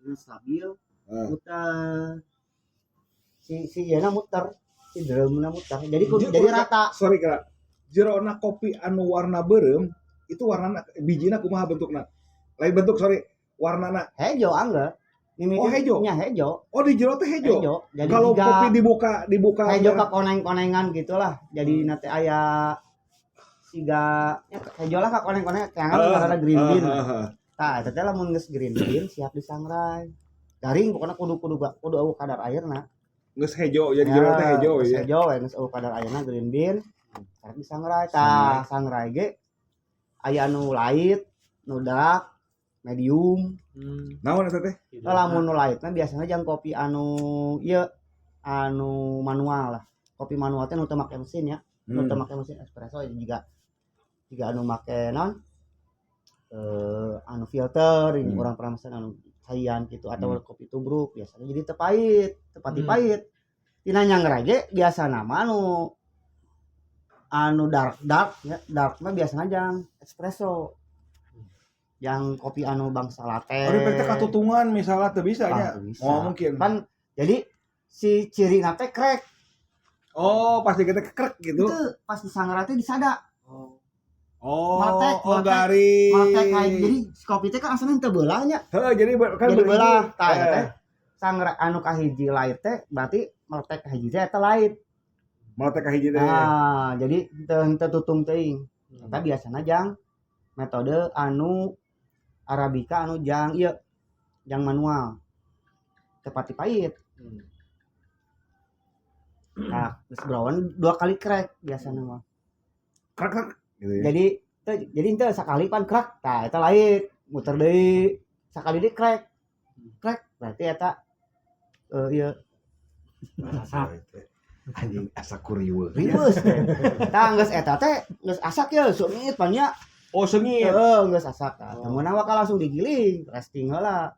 Geus stabil, Ah. muter. Si si ieu muter, si drumna muter. Jadi kudu jadi rata. Sorry kira. Jerona kopi anu warna beureum itu warnana, bijina kumaha bentukna? Lain bentuk, sorry, warnana. Hejo angger. Mimiti. Oh, hejo. Nya hejo. Oh, di jero teh hejo. Hejo. Jadi Kalau jiga kopi dibuka dibuka hejo ka koneng-konengan gitulah. Jadi nanti aya siga ya, hejo lah ka koneng-koneng kayak ada green bean. Tah, eta teh lamun geus green bean siap disangrai. Garing pokoknya, kudu kudu kudu eueuh kadar airna. Geus hejo, jadi jero teh hejo geus ya. Hejo we, geus eueuh kadar airna, green bean. Karek disangrai. Tah, sangrai ge aya anu light, nu dark, medium. Naon eta teh? Nah, lamun nu light mah biasanya jang kopi anu ieu, anu manual lah. Kopi manual teh nu teu make mesin ya. Nu teu make mesin espresso juga juga anu make naon? Anu filter ini, urang pernah mesen anu caian gitu atau kopi tubruk biasanya jadi teu pahit, teu pati pahit. Tina nyangrai ge biasana mah anu anu dark dark ya, dark mah biasanya jang espresso. Yang kopi anu bangsa latte. Oh, di teh katutungan misalnya teu bisa Ah, nya. teu bisa. Oh, mungkin. Kan jadi si ciri teh krek. Oh, pasti kita kekrek gitu. Itu pas disangrai teh disada. Oh, Meletek, oh meletek. Garing. Meletek kayak jadi si kopi teh kan asalnya teu belah nya. Heeh, jadi kan jadi belah tah eta teh sangrai anu kahiji light teh berarti meletek kahiji teh eta light. Meletek kahiji teh. Nah, jadi teu teu tutung teuing. Eta biasana jang metode anu arabica anu jang ieu, jang manual. Teu pati pahit. Nah, geus brown dua kali krek biasana mah. Krek krek gitu ya. Jadi teu, jadi henteu sakali pan krek, tah eta light, muter deui. Sakali deui krek. Krek berarti eta ieu. Asak. Anjing, asa kuriweuh. Ribeus teh. Tah, geus eta teh geus asak ya, seungit pan nya. Oh, seungit. Heeh, geus asak tah. Oh. Mun bakal langsung digiling, resting heula.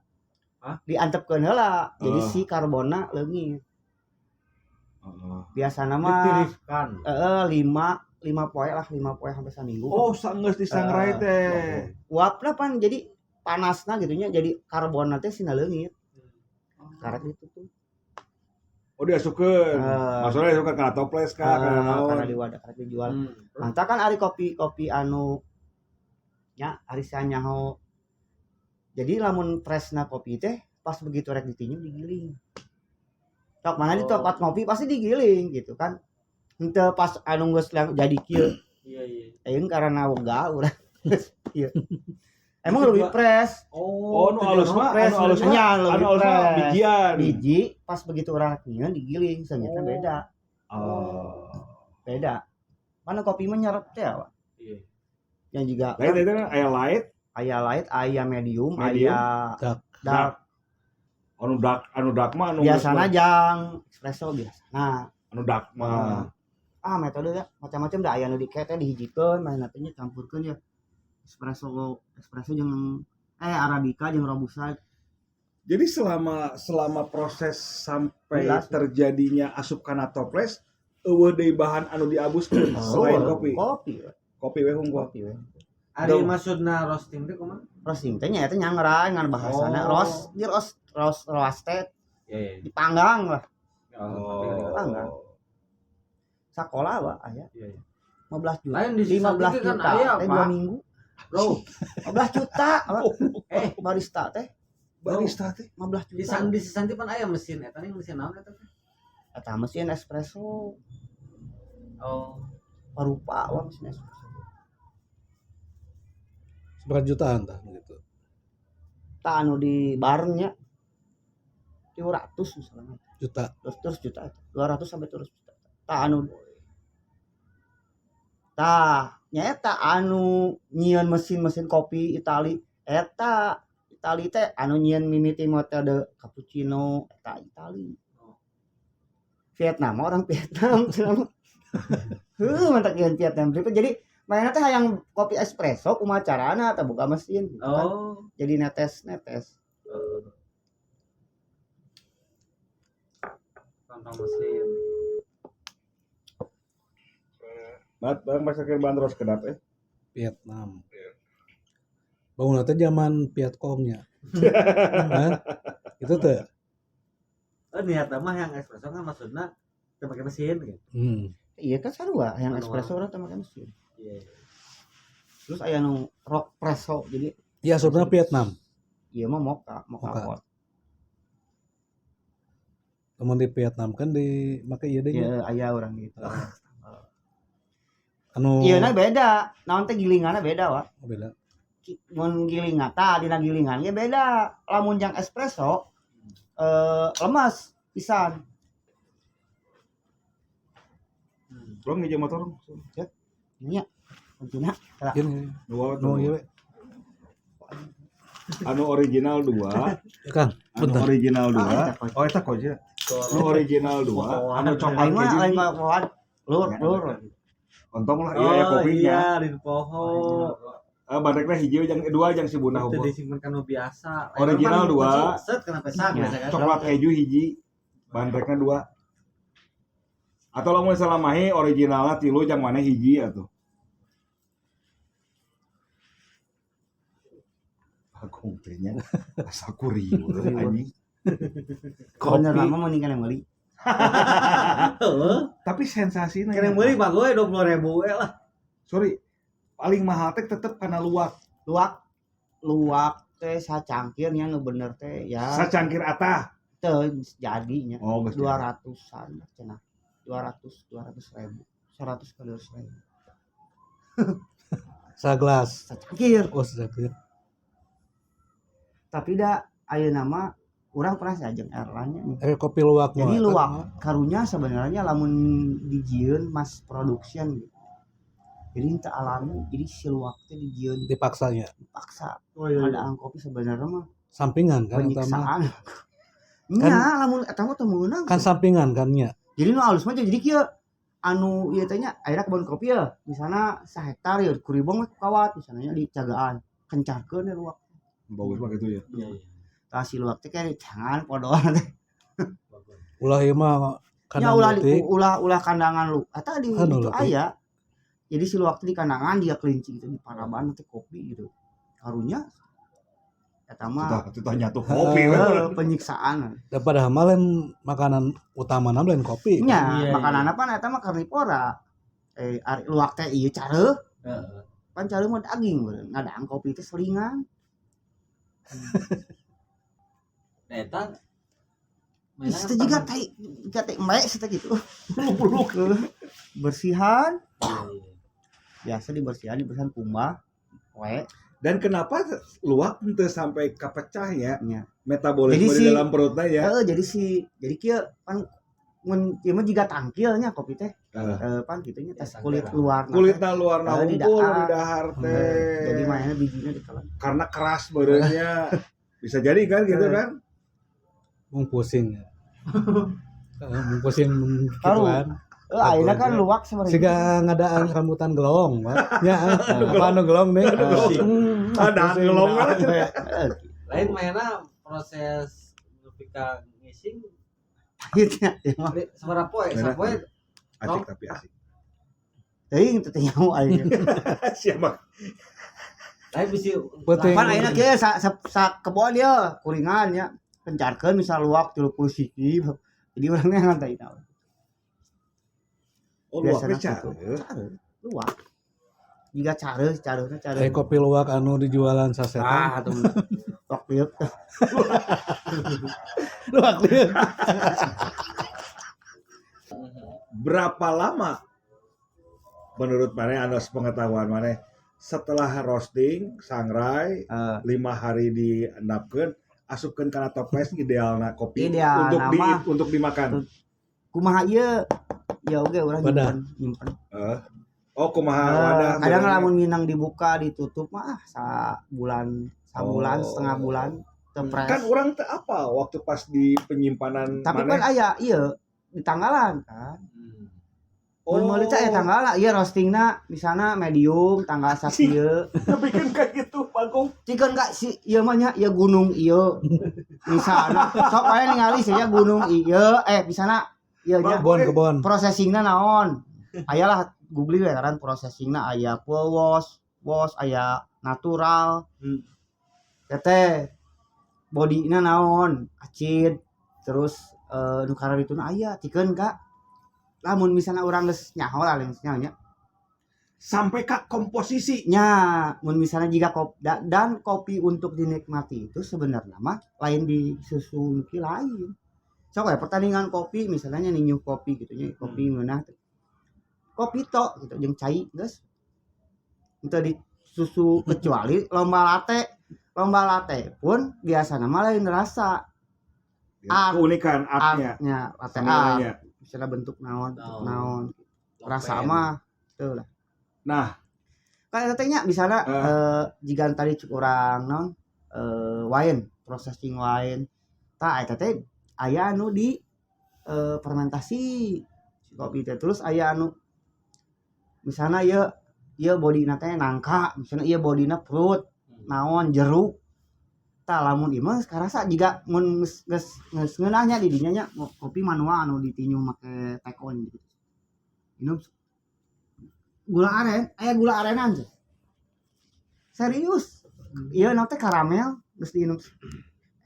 Hah? Diantepkeun heula. Jadi Oh. si karbonna leungit. Biasana mah Ditiriskan. Heeh, 5 5 poe lah, 5 poe sampai saminggu. Oh, sanggeus disangrai teh. Uapna pan jadi panasna gitu nya, jadi karbonna teh sina leungit. Karek ditutup. Oh, diasupkeun. Eh. Maksudnya diasupkeun kana toples kah, kana naon? Karena di wadah karek dijual. Mantap kan ari kopi-kopi anu nya ari nyaho. Jadi lamun freshna kopi teh pas begitu rek ditinju digiling. Tok mana di tempat ngopi pasti digiling gitu kan. Henteu pas anu geus jadi kieu. Iya. Ayeuna karena wegah urang geus kieu. Emang lebih fresh. Oh, nu alus mah, fresh, anu alus mah, nya, lebih anu alus mah fresh. Bijian. Biji pas begitu urang nyieun digiling, seungitna beda. Oh. Beda. Mana kopi mah nyerep teh, Pak. Iya. Yang juga Lain itu kan aya light, aya light, aya medium, Medium. Aya Dark. Dark. Anu dark mah anu Biasana jang espresso biasa. Nah, anu dark mah. Ah, metode ya macam-macam dah, aya nu di teh dihijikeun, main nya campurkeun ya. Espresso espresso jeung arabica jeung robusta. Jadi selama selama proses sampai Jelas. Terjadinya asup kana toples, euweuh deui bahan anu diabuskeun selain kopi. Kopi. Kopi we hungkul. Kopi we. Ari Dong. maksudna roasting teh kumaha? Roasting teh nya eta nyangrai ngan bahasana Oh. roast, di roast roast roasted Iya. dipanggang lah. Oh. Panggang. Sakola wa aya Iya. 15 juta. Lain di 15 Cisanti kan juta aya, teh Pak. 2 minggu. Bro, 15 juta. Barista teh Barista teh. 15 di juta. San di Cisanti pan aya mesin eta nih, mesin naon eta teh? Eta mesin espresso. Oh. Parupa wah mesin espresso. Seberapa jutaan tah gitu? Tah, anu di barnya 300 misalnya. Juta. Terus terus juta, 200 sampai terus juta. Tah, anu tah nyaeta anu nyieun mesin-mesin kopi Itali eta, Itali teh anu nyieun mimiti metode cappuccino eta Itali. Vietnam mah orang Vietnam cenah. Heuh, mantap nyieun Vietnam. Jadi mainnya teh hayang kopi espresso kumaha carana atau buka mesin gitu kan. Oh. Jadi netes netes. Tanpa mesin. Bat barang masakeun bandros kedap eh. Vietnam. Bangun teh zaman Vietcongnya. Hah? Itu teh. Eh, niat mah yang espresso kan maksudna teu make mesin gitu. Iya kan sarua yang Manual. espresso urang teu make mesin. Iya. Terus aya nu rock presso, jadi Ya sebenarnya Vietnam. ieu mah moka, moka Moka. pot. Temen di Vietnam kan di make ieu deui nya. Iya, aya urang gitu. Anu Ieu na beda, naon teh gilinganna beda wa. Beda. Mun gilingan tah dina gilingan ge beda. Lamun jang espresso lemas pisan. Tolong ngejam motor. Nya kuncina. Gini, Dua, nu ieu we. Anu original dua, Ya, Kang, anu bentar. original dua. Ah, eta Oh, eta koja. Anu original dua, anu coklat Aing mah keju. lain mah lur lur. Ontong lah iya ya Oh kopinya. iya, di poho. Eh badekna hiji jeung dua jeung si Bunda Itu hukum. disimpan kanu biasa. Original dua. Set kena pesak Iya. biasa kan. Coklat keju hiji, bandrekna dua. Atau lamun salah mahi originalna tilu jang mana hiji atuh. Agung teh nya asa kurieu anjing. Bener mah mending kana meuli. Heeh. Tapi sensasina Kena meuli mah gue 20.000 we lah. Sorry, paling mahal teh tetep kana luwak. Luwak luwak teh sacangkir nya nu bener teh ya Sacangkir atah. teu jadinya Oh, geus 200-an cenah. 200 200 ribu 100 ke 200 ribu Saglas. sacangkir. Oh, sacangkir. Tapi da ayeuna mah urang pernah sih jeung Erlan nya. Eh kopi luwak mah. Jadi luwak karunya sebenarnya lamun dijieun mass production gitu. Jadi teu alami, jadi si luwak teh dijieun Dipaksanya. dipaksa. Oh iya. Ada kopi sebenarnya mah Sampingan kan eta mah. penyiksaan. Nya lamun eta mah teu meunang. Kan sampingan kan nya. Jadi nu alus mah jadi kieu anu ieu teh nya ayeuna kebon kopi ya misalnya sahektar ya kuribong we ku kawat misalnya di cagaan kencarkeun we luwak. Bagus mah gitu ya. Iya iya. Tah si luwak teh kayak jangan podoan teh. Ulah ieu mah Ya kandang ulah leutik. ulah ulah kandangan lu. Eta di Anu itu leutik. aya. Jadi si luwak teh di kandangan dia kelinci gitu di paraban teh kopi gitu. Karunya eta mah Kita nyatu kopi we. penyiksaan. Da padahal mah lain makanan utama lain kopi. Nya, Iya, makanan apa eta mah karnivora. Ari luwak teh ieu careuh, Heeh. pan careuh mah daging meureun. Ngadang kopi teh selingan. Nah, eta Ih, teh juga tai jiga tai embe teh gitu. Buluk. Bersihan, biasa dibersihan, dibersihan kumbah. Poe Dan kenapa luwak henteu sampai kapecah ya nya. metabolisme Jadi di si- dalam perutnya ya. Heeh, jadi kieu pan mun ieu mah jiga tangkilnya kopi teh. Heeh. Pan kitu nya tes Ya, kulit tangkil. luar Kulitna luar Eh, di hungkul dahar. di dahar teh. Jadi mainnya bijinya ditelan. Karena keras badannya. Bisa jadi kan gitu kan? Mung pusing. Heeh, mung pusing Taruh. gituan. Ayeuna kan luwak sebenarnya. Siga ngadaan rambutan gelong, Pak. Nya, apa anu gelong deh? Ada gelong lah. Heeh, Lain mainna proses nepi ka ngising pahitnya ieu mah. sabaraha poe, Mainna. sapoe Asik tapi asik. Teuing teh nyaho aing. Siapa? lain bisi Penting. Pan ayeuna kieu sa kebon ieu kuringan nya. Kencarkeun misal luwak 30 siki. Jadi urangnya ngantai tahu. Oh, luwaknya Biasana gitu. careuh. Careuh, luwak. Jika careuh, careuhna careuh. Eh kopi luwak anu dijualan sasetan. Ah, tuh. Luwak liuk. Luwak liuk. Berapa lama menurut mana anu sepengetahuan mana setelah roasting sangrai 5 hari diendapkeun asupkeun kana toples idealna kopi Idealna untuk di mah. untuk dimakan. Kumaha ieu? Ya oke urang Wadah. nyimpen, nyimpen. Oh, kumaha wadah. Kadang benernya. lamun minang dibuka ditutup mah sabulan, sabulan Oh. setengah bulan teu fresh. Kan orang teu apa waktu pas di penyimpanan Tapi maneh. kan aya ieu di tanggalan kan. Oh. Mun meuli teh aya tanggalan, ieu roastingna misalna medium tanggal sakieu. Tapi kan kayak gitu, Bagong. Cikeun ka si ieu mah nya ieu gunung ieu. Misalna sok aya ningali sih ya gunung ieu misalna ieu nya Kebon kebon. processingna naon. Aya lah googling we ngaran processingna aya full wash, wash aya natural. Teh Bodina naon, acid, terus nu kararituna aya tikeun ka. Lamun misalnya urang geus nyaho lah, geus nyaho nya. Sampai ke komposisi. Nya, mun misalnya jika kopi dan kopi untuk dinikmati itu sebenarnya mah lain di susu ki lain. Sok ya pertandingan kopi misalnya ninyu kopi gitu nya, kopi ngeunah teh. Kopi tok gitu jeung cai geus. Henteu di susu kecuali lomba latte. Lomba latte pun biasana mah lain rasa. Art. Keunikan artnya. Artnya, latte art. Senilainya. Misalnya bentuk naon, bentuk Oh. naon. Rasa mah teu lah. Nah, kayak tetehnya misalnya Eh. jika tadi cek urang naon wine, processing wine. Tah eta teh aya anu di fermentasi si kopi teh, terus aya anu misalnya ieu ieu bodina teh nangka, misalnya ieu bodina fruit, naon jeruk. Tah lamun ieu mah geus karasa jiga mun geus geus geus ngeunahnya di dinya nya kopi manual anu ditinju make tekon gitu. Minum gula aren, aya gula arenan sih. Serius. Ieu naon teh karamel geus diinum.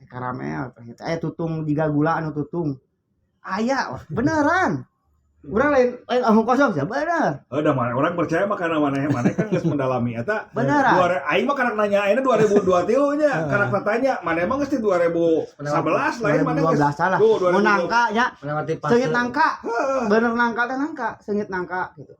Karamel ternyata aya tutung jiga gula anu tutung. Aya, wah, beneran. Urang lain lain omong kosong sih, bener. Oh, udah mana orang percaya mah karena maneh maneh kan geus mendalami eta. Beneran. Dua, aing mah karak nanya ayeuna 2023 nya, karak tanya, maneh mah geus di 2011 lain maneh geus. 2012 lah. Tuh, Mau 2012. nangka nya, Melewati fase. seungit nangka. Bener nangka teh nangka, seungit nangka gitu.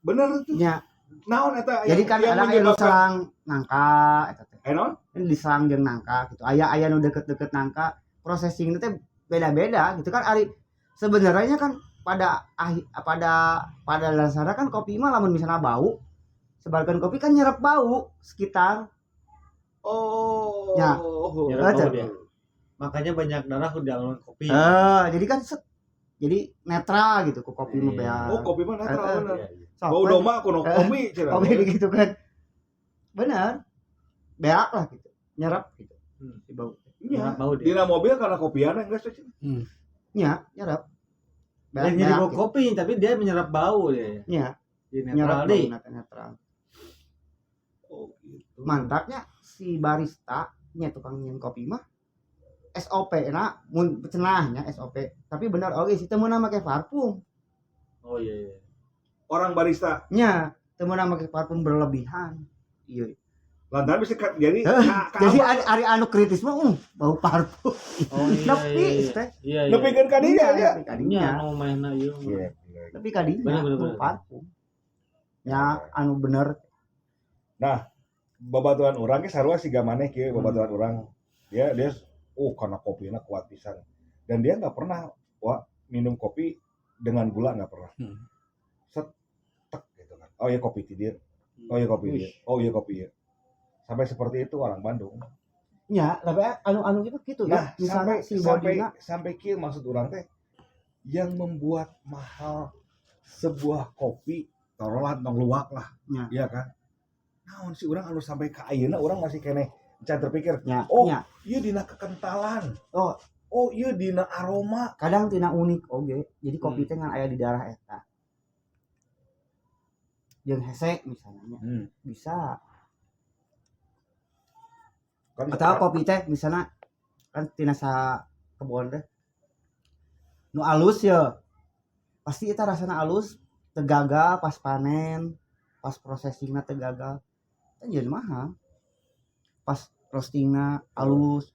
Bener tuh. Nya, Naon eta jadi kan yang ada aya nu menyebabkan- selang nangka eta teh. Eh, naon? Ini diselang jeung nangka gitu. Aya aya nu deket-deket nangka, processing teh beda-beda gitu kan ari sebenarnya kan pada ahi, pada pada dasarnya kan kopi mah lamun misalnya bau sebarkan kopi kan nyerap bau sekitar. Oh. Ya. Nyerap Baca. bau dia. Makanya banyak darah udah ngelawan kopi. Eh, jadi kan set, jadi netral gitu ku kopi mah Iya. bea. Oh, kopi mah netral Eh, bener. Iya, iya. Sok, Bau we. domba kuno kopi cenah. Kopi begitu kan bener beak lah gitu nyerap gitu si bau. Iya. Nyerap bau dia. Dina mobil karena kopian geus cenah. Nya nyerap. Beak, Lain jadi beak bau gitu. kopi, tapi dia menyerap bau dia. Nya Jadi nyerap netral di. bau netral. Oh, gitu. Mantapnya si barista nya tukang nyian kopi mah SOP na mun cenahnya SOP tapi bener oke sih teu meunang make parfum. Oh iya iya. Orang barista Nya teu meunang make parfum berlebihan iya. lantaran bisa jadi Jadi ari anu kritis mah bau parfum. Oh iya. Nepi iya, teh. Iya iya. Nepikeun ka dinya ya. Nepi ka Iya, dinya. anu mainna ieu. Nepi ka dinya Bener, bener, bau bener. parfum nya anu bener. Babaturan urang ge sarua siga maneh kieu, babaturan urang. Dia dia karena kopina kuat pisan. Dan dia nggak pernah wah minum kopi dengan gula nggak pernah. Set tek gitu kan. Oh iya kopi tidir. Oh iya kopi dia. Oh iya kopi iya. Sampai seperti itu orang Bandung. Nya tapi anu anu gitu gitu Nah, ya misalnya sampai si sampai bodina sampai kieu maksud orang teh yang membuat mahal sebuah kopi taruhlah tong luwak lah. Ya. Iya kan? Naon sih urang anu sampai ka ayeuna urang masih keneh can terpikir, nya Oh. nya ieu dina kekentalan. Oh. Oh, ieu dina aroma. Kadang tina unik oge jadi kopi teh ngan aya di daerah eta jeung hese misalnya bisa. Kan Atau kopi teh misalnya kan tina sa kebon teh nu alus ya pasti eta rasana alus teu gagal pas panen, pas processingna teu gagal kan jadi mahal pas roastingna alus.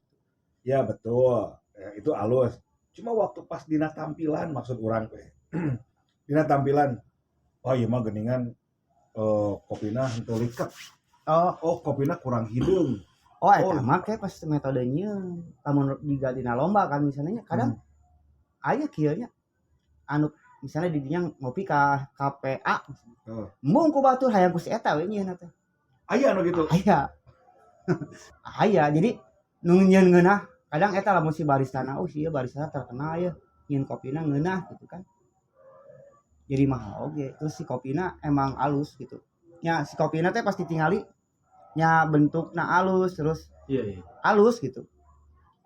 Ya betul. Ya, itu alus. Cuma waktu pas dina tampilan maksud urang teh. Dina tampilan. Oh iya mah geningan kopina henteu liket. Oh. Oh, kopina kurang hideung. Oh eta Oh. mah kayak pas metodenya lamun jiga dina lomba kan misalnya kadang aya kieu nya anu misalnya di dinya ngopi ka KPA Heeh. embung ku batur hayang ku si eta we nyieun teh. Aya anu gitu. Aya aya jadi nu nyieun ngeunah kadang eta lamun si baristana oh si ieu baristana terkenal ya nyieun kopina ngeunah gitu kan jadi mahal oge terus si kopina emang alus gitu nya si kopina teh pasti tingali nya bentukna alus terus Iya iya. alus gitu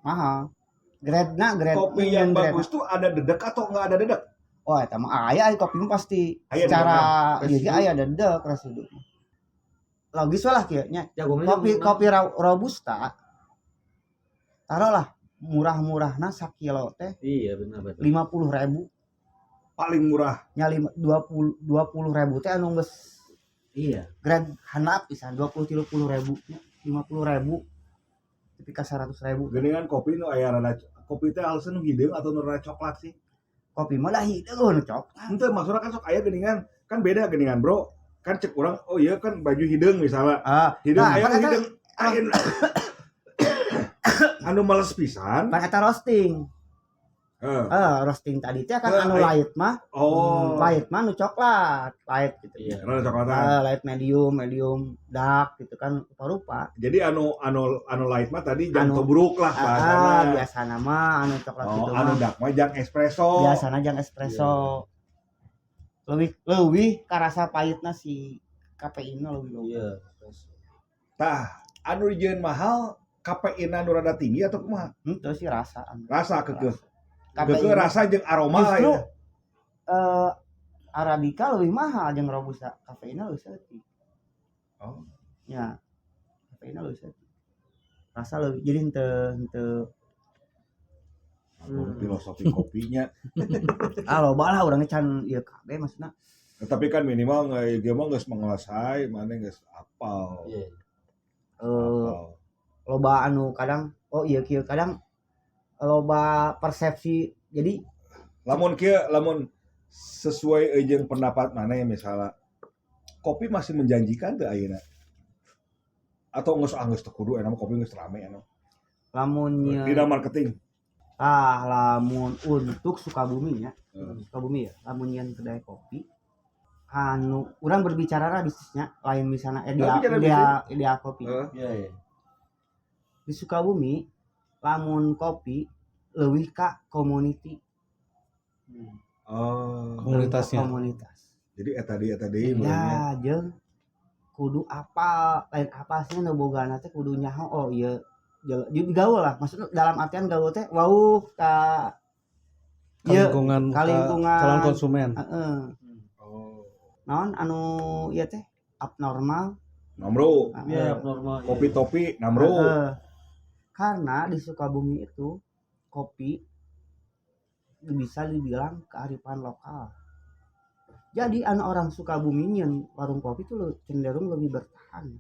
mahal grade na grade Kopi yang bagus tuh ada dedek atau enggak ada dedek? Oh eta mah aya aya kopi mah pasti Aya secara dedek, ieu ge residu. aya dedek residu logis lah kieu nya Jagungnya kopi jagung kopi robusta. Taruhlah murah-murahna sakilo teh Iya benar betul. 50.000. Paling murah. Nya 20 20.000 teh anu geus grade handap pisan, 20 30.000 nya, 50.000 tapi ka 100.000. Geuningan kopi nu aya rada kopi teh alus nu hideung atau nu rada coklat sih? Kopi mah dah hideung nu coklat. Henteu, maksudna kan sok aya geuningan, kan beda geuningan, Bro. Kan cek urang, oh iya kan baju hideung misalnya. Hideung Nah, aya kan nu eta hideung aya anu males pisan. Pan eta roasting. Heeh. Roasting tadi teh kan anu light mah. Light mah nu coklat, light gitu. Rada coklatan. Light medium, medium dark gitu kan rupa-rupa. Jadi anu anu anu light mah tadi jang Anu- tobruk lah bahasana. Biasana mah anu coklat Oh, gitu anu mah. dark mah jang espresso. Biasana jang espresso. Lebih lebih karasa pahitna si kafeinna lebih loba. Iya. Tah, anu dijieun mahal kafeina nu rada tinggi atau kumaha? Henteu sih rasa. Rasa keukeuh. Kafein. Keukeuh rasa jeung aroma lah Justru ya. Arabica lebih mahal jeung robusta, kafeinna lebih saeutik. Oh. Ya. Kafeinna lebih saeutik. Rasa lebih jadi henteu henteu Filosofi kopinya. Ah, loba lah urangnya can ieu kabeh maksudna. Tapi kan minimal nggak dia mah geus menguasai, mana geus apal. Iya. Apal. Loba anu kadang oh iya kieu, kadang loba persepsi jadi Lamun kieu, lamun sesuai jeung pendapat mana ya, misalnya kopi masih menjanjikan tuh ayeuna atau geus, ah, geus teu kudu enak kopi geus rame enak? Lamun Tidak marketing. Ah, lamun untuk Sukabumi ya. Sukabumi ya, lamun nyeun kedai kopi anu urang berbicara lah bisnisnya lain, misalnya Oh, bicara ideal kopi. Iya. Di Sukabumi lamun kopi leuwih ka community. Oh. Komunitasnya. Komunitas. Jadi eta deui, eta deui meureunnya. Ya, jeung kudu apa lain apa sih nu bogana teh kudu nyaho, oh iya jadi gaul lah, maksudnya dalam artian gaul teh wau ka Ka ieu lingkungan, ka lingkungan. Calon konsumen. Heeh. Oh. Naon anu ieu teh abnormal. Namro. Iya, abnormal. Kopi topi namro. Heeh. Karena di Sukabumi itu kopi bisa dibilang kearifan lokal. Jadi anak orang Sukabumi nyeun warung kopi itu cenderung lebih bertahan.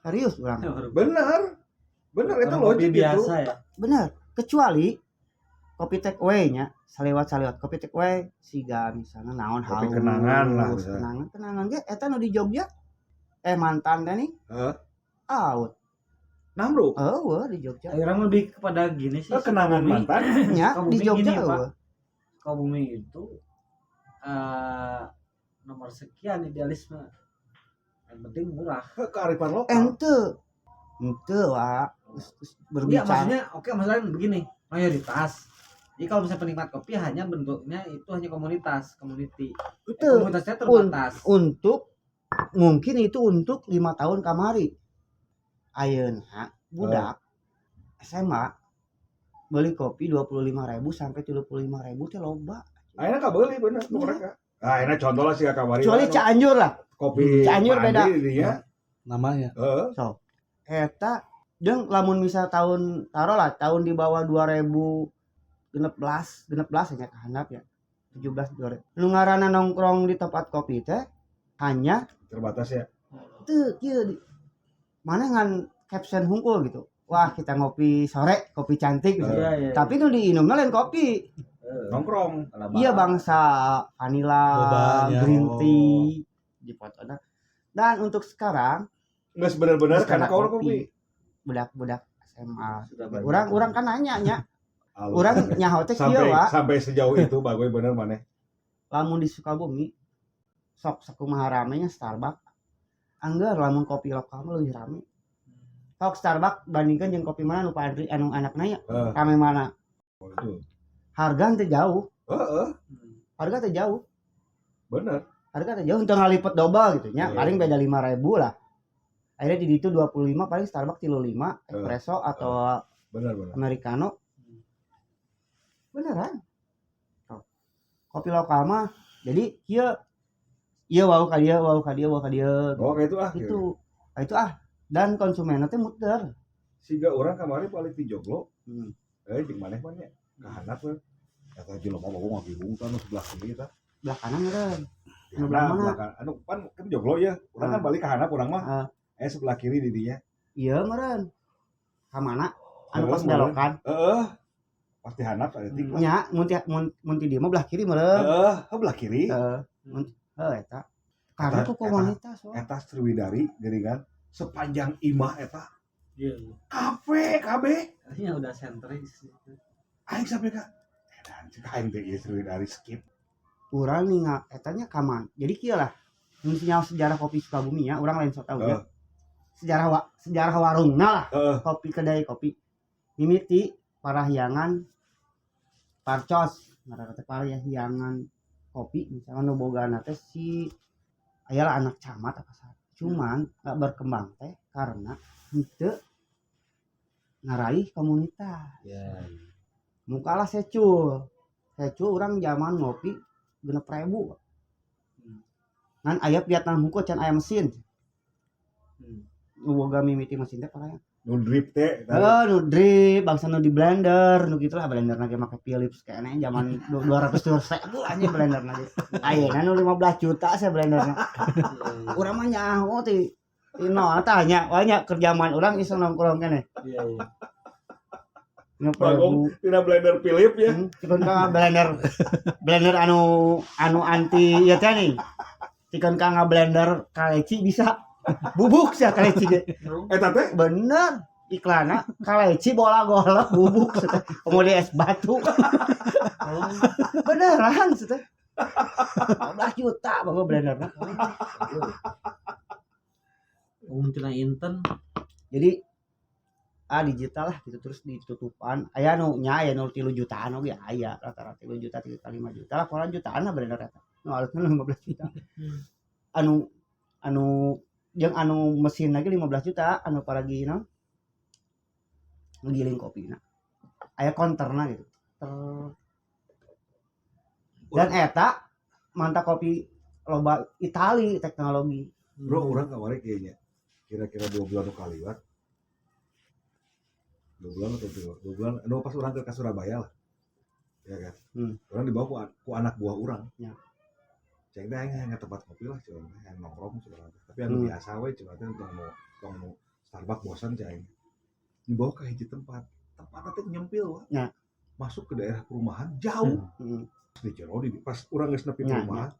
Serius orang. Bener. Bener itu Orang kopi logik itu. biasa ya. Bener. Kecuali kopi take away nya, saliwat-saliwat kopi take away siga misalnya naon Kopi haus, kenangan lah misalnya. Kenangan kenangan ge eta nu di Jogja mantan teh nih. Heeh. Out. Namro. Eueuh di Jogja. Orang lebih kepada gini sih. Eh, kenangan Sukabumi. mantan. Nya Sukabumi di Jogja gini, Pak. eueuh. Sukabumi itu nomor sekian idealisme. Yang penting murah. Ke kearifan lokal. Ente. Ente wa geus Iya, berbicara. maksudnya oke, maksudnya begini, mayoritas. Jadi kalau misalnya penikmat kopi hanya bentuknya itu hanya komunitas, community. Itu Komunitasnya terbatas. Untuk mungkin itu untuk 5 tahun kamari. Ayeuna budak SMA beli kopi 25.000 sampai 35.000 teh loba. Ayeuna kabeuli bener ku Iya. mereka. Nah, ayeuna contoh lah sih kamari. Kecuali Cianjur lah. Kopi Cianjur Pak beda. Andri dinya. Namanya. Heeh. So, eta jeung lamun misal tahun taruhlah tahun di bawah 2016, 16 nya ka handap ya. 17 2000. Nu ngaranna nongkrong di tempat kopi teh hanya Terbatas ya. teu kieu mana ngan caption hungkul gitu. Wah, kita ngopi sore, kopi cantik gitu. Iya. Tapi nu diinumna lain kopi. Nongkrong. Iya, bangsa vanilla, Bobanya, green oh. tea di fotona. Dan untuk sekarang Nggak bener-bener karena karena kau kopi. Budak-budak SMA. Sudah banyak. Urang urang kan nanya nya. Alus. Urang nyaho teh kieu sampai wa. Sampai sejauh itu bagus bener maneh. Lamun di Sukabumi sok sakumaha ramenya Starbucks. Anggar lamun kopi lokal mah leuwih rame. Sok Starbucks bandingkan jeung kopi mana nu Pak Andri anu anakna nya rame mana? Oh, itu. Harga teu jauh. Heeh, Harga teu jauh. Bener. Harga teu jauh untuk ngalipet double gitu nya. Iya. Paling beda 5.000 lah. Akhirnya di itu 25, paling Starbucks 35 espresso atau Bener bener. americano. Beneran. Tuh. Kopi lokal mah jadi kieu ieu wau ka dieu, wau ka dieu, wau ka dieu. Oh, kayak itu ah. Itu. Nah, itu ah dan konsumennya teh muter. Siga urang kamari balik di Joglo, jeung maneh mah nya ka handap we. Eta jelema mah ngagihung tah nu sebelah kiri tah. Belah kanan meureun. Di Anu belah handap, mana? Belah kanan. Anu pan kan Joglo ya. Urang kan balik ka handap urang mah. Sebelah kiri di dinya. Iya meureun. Ka mana? Anu Heeh, pas meureun. belokan. Heeh. Pasti handap saeutik lah. Nya mun ti dieu mah belah kiri meureun. Heeh, belah kiri. Heeh. Mun heuh eta. Karena ku komunitas wah. Eta Sriwidari geuningan sepanjang imah eta Iya. kafe kabeh. Artinya udah sentris. Aing sampai ka edan cek aing teh ieu Sriwidari skip. Urang ningal etanya ka mana. Jadi kieu lah. Mun sinyal sejarah kopi Sukabumi ya, urang lain sok tahu ya. Sejarah warungna lah, kopi kedai kopi. Mimiti Parahyangan Parcos, ngaranna teh Parahyangan kopi misalnya nu bogana teh si aya lah anak camat apa saha. Cuman nggak berkembang teh karena henteu ngaraih komunitas. Mukalah secul. Secul urang zaman ngopi 6.000. Ngan aya Vietnam hukum can aya mesin. Nu boga mimiti mesin teh Parahyangan. Nu drip teh. Heeh, nu drip, bangsa nu di blender, nu gitulah blender ge make Philips kayaknya zaman 200 ribu anjing blender ge. Ayeuna nu 15 juta saya blenderna. Urang mah nyaho ti nol tah nya, wah nya keur zaman urang iso nongkrong keneh. Iya. Genep Bagong ribu. tina blender Philip ya. Cikeun ka blender blender anu anu anti ieu teh nih. Cikeun ka ngablender kaleci bisa bubuk sia kaleci ge. Eta teh Bener iklanna kaleci bola golok bubuk sia teh. Kemudian es batu. Beneran sia teh. 15 juta bagus blenderna. Umum tina inten. Jadi digital lah gitu terus ditutupan aya nu nya aya nu 3 jutaan oge aya rata-rata 3 juta 3 kali 5 juta lah kurang jutaan lah bener eta nu alusna 15 juta anu anu jeung anu mesin lagi 15 juta anu paragi naon ngegiling kopi na aya konterna gitu. Dan eta mantap kopi loba Itali teknologi. Bro, urang kamari kayaknya kira-kira 2 bulan nu kaliwat, 2 bulan atau 2 bulan anu pas urang ke Surabaya lah ya kan. Urang dibawa ku anak buah urang. Cek teh aing hayang tempat kopi lah cek teh hayang nongkrong cek teh. Tapi anu biasa we cek teh tong nu Starbucks bosan cek aing. Dibawa ke hiji tempat, tempatnya teh nyempil wah. Masuk ke daerah perumahan jauh. Di jero di pas urang geus nepi perumahan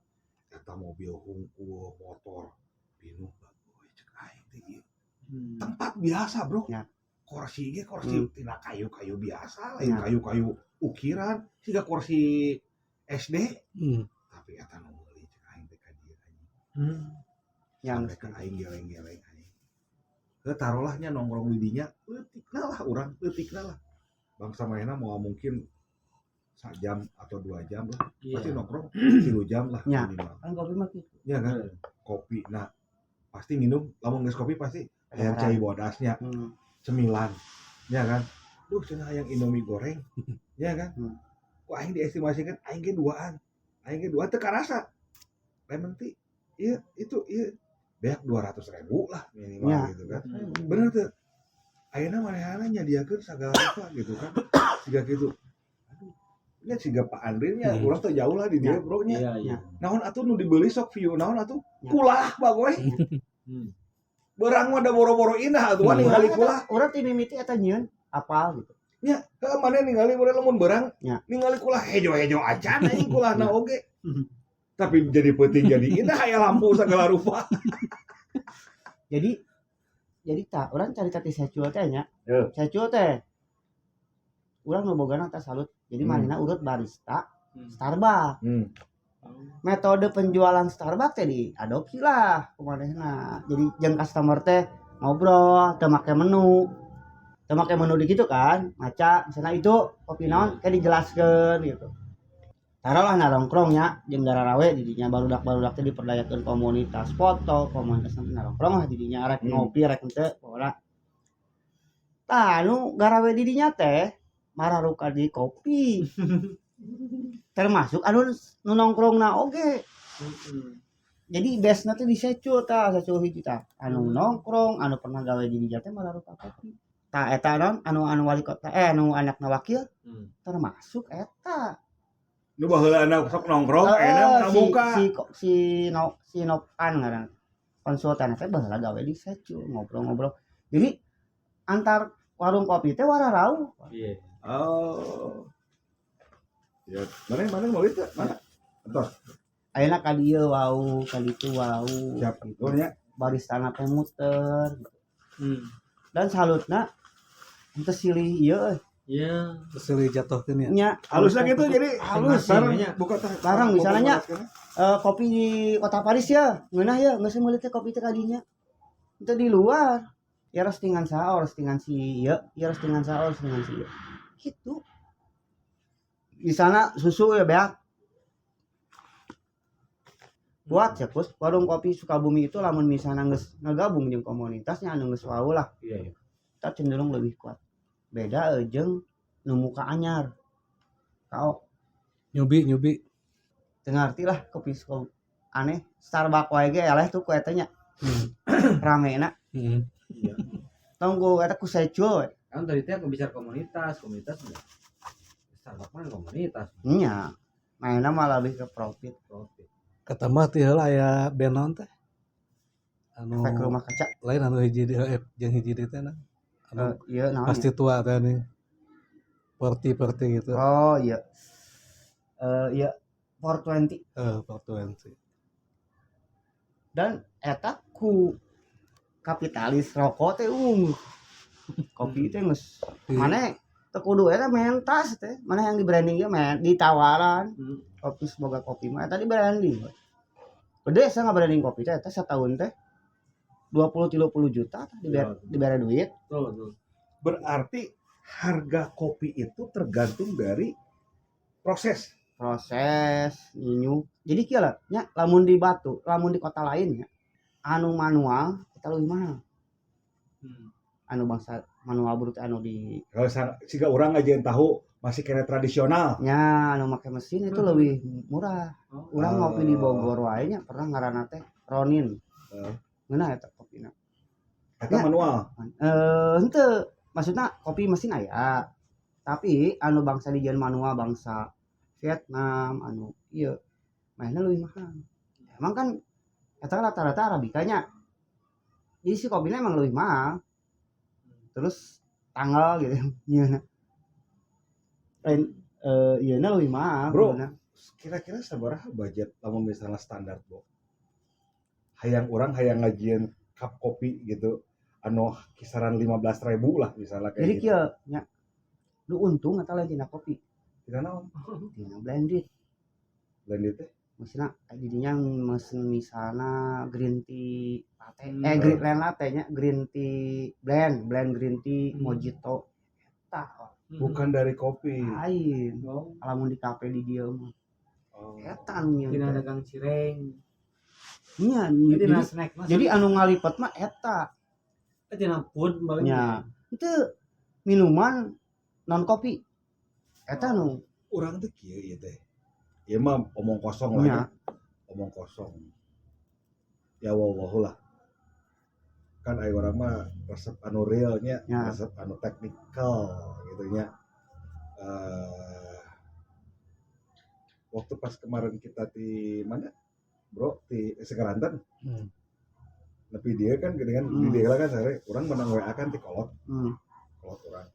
eta mobil hungkul motor pinuh bagus cek aing teh ieu. Tempat biasa bro. Kursi ge kursi tina kayu-kayu biasa lain kayu-kayu ukiran siga kursi SD. Tapi eta nu meuli cek aing teh ka dieu anjing. Yang Sampai ka aing geleng-geleng anjing. Heuh taruhlah nya nongkrong di dinya leutikna lah urang leutikna lah bangsa manehna moal mungkin sajam atau 2 jam lah. Pasti nongkrong 3 jam lah minimal. Kan kopi mah gitu. Ya kan kopi nah pasti minum lamun geus kopi pasti hayang cai bodasnya cemilan ya kan duh cenah hayang Indomie goreng ya kan. Ku aing diestimasikan aing ge duaan aing ge duaan teu karasa lemon tea iya itu iya beak 200.000 lah minimal gitu kan. Bener tuh ayeuna manehna nyadiakeun sagala rupa gitu kan siga kitu aduh nya siga Pak Andri nya urang teh jauh lah di dieu bro nya. Iya. Naon atuh nu dibeli sok view naon atuh kulah bagoy. Berang mah da boro-boro indah atuh ningali kulah. Urang ti mimiti eta nyieun apal gitu. Nya heuh maneh ningali mun lamun berang ningali kulah hejo-hejo acan anjing kulahna oge. Tapi jadi peuting jadi indah aya lampu segala rupa. Jadi tak urang cari tadi secul teh nya. Secul teh urang nu bogana teh salut. Jadi manehna urut barista Starbucks. Metode penjualan Starbucks teh diadopsi lah ku manehna. Jadi jeung customer teh ngobrol, teu make menu. Teu make menu di gitu kan, maca misalnya itu kopi naon kayak dijelaskeun gitu. Taruhlah nongkrong nya jeung gararawe didinya barudak-barudak teh diperdayakeun komunitas foto, komunitas nanti nongkrong lah didinya rek ngopi rek henteu pokona. Tah anu garawe didinya teh mararuka di kopi. Termasuk anu nu nongkrongna oge. Jadi base teh di secul tah, secul hiji tah. Anu nongkrong, anu pernah gawe di dinya teh mararuka kopi. Tah, eta naon anu anu wali kota, eh, anu anakna wakil termasuk eta. Nu baheula sok nongkrong, ayeuna si kabuka. Si si no, si Nopan ngaran konsultan teh, baheula gawe di Secul, ngobrol-ngobrol. Jadi antar warung kopi teh wararauh. Iya. Oh. Ya, mana mana mau itu? Mana? Entos. Ayeuna ka dieu wau, ka ditu wau. Siap. Gitu. Nuhun nya. Baristana teh muter gitu. Dan salutna henteu silih ieu euy. Iya. Terus jatuhkeun ya. Nya. Halusnya gitu, jadi halus. Bareng nya. buka tah. Bareng, misalnya nya. Kopi di kota Paris ya ngeunah ya, geus meuli teh kopi teh kadinya. Itu di luar ya, roastingan saha, roastingan si ieu ya, roastingan saha, roastingan si ieu gitu. Misalnya susu ya beak kuat ya, Kus. Warung kopi Sukabumi itu lamun misalnya geus ngagabung jeung komunitasnya anu geus wau lah, Iya. kita cenderung lebih kuat, beda jeung nu muka anyar kao. Nyubi nyubi. Teu ngarti lah kopi Sukabumi aneh. Starbucks wae ge eleh tuh ku eta nya, ramena. Iya. Tong ku eta ku secul we. Kan tadi teh aku bicara komunitas, komunitas enggak. Starbucks mah komunitas. Nya mainnya malah lebih ke profit. Profit. Kata mah ti heula aya band naon teh? Anu Efek rumah kaca. Lain, anu hiji di jeung hiji di teh nah. Anu Iya, naon pasti ya? tua teh nih. Party party gitu. Oh iya, iya, 420. Eh, 420. Dan eta ku kapitalis rokok teh, kopi teh geus mana teu kudu eta mentas teh mana yang di branding ge men ditawaran kopi semoga kopi mah eta di branding gede. Saya nggak branding kopi teh eta setahun teh 20 30 juta tah dibere, dibere duit. Betul, betul. Berarti harga kopi itu tergantung dari proses. Proses nyinyuk. Jadi kieu lah nya, lamun di Batu, lamun di kota lain nya, anu manual kita lebih mahal. Anu bangsa manual brut anu di Kalau siga orang aja yang tahu masih kena tradisional. Nya, anu make mesin itu lebih murah. Oh. Urang ngopi di Bogor wae nya, pernah ngaranna teh Ronin. Ngeunah eta kopina. Eta Ya. manual. Eh, henteu, maksudnya kopi mesin aya, tapi anu bangsa di jalan manual bangsa Vietnam anu iya mainnya lebih mahal. Emang kan eta rata-rata arabikanya, jadi si kopinya emang lebih mahal. Terus tanggal gitu iya, lain, iya lebih mahal. Bro. Bener. Kira-kira sabaraha budget lamun misalnya standar, Bro? Hayang urang hayang ngajieun cup kopi gitu anu kisaran 15.000 lah misalnya kayak Jadi gitu. kieu nya, lu untung atau lain tina kopi. Tina naon? Tina blended. Blended teh? Maksudnya jadinya mesen misalnya green tea latte, eh, green lain latte nya, green tea blend, blend green tea, mojito eta. Bukan dari kopi. Lain. Oh. Lamun di kafe di dieu mah Oh. eta anu nyieun Tina teh. dagang cireng. Nya, Jadi jadi, tina snack mah. jadi anu ngalipet mah eta. Tina food paling. Nya itu minuman non kopi eta anu. Urang teh kieu ieu teh. Ieu mah omong kosong lah nya ya. Omong kosong. Ya wallahu lah. Kan aya urang mah resep anu realnya, resep anu teknikal gitu nya. Waktu pas kemarin kita di mana? Bro, di Segeranten. Tapi dia kan dengan di dia kan sare urang menang WA kan ti kolot, kolot urang.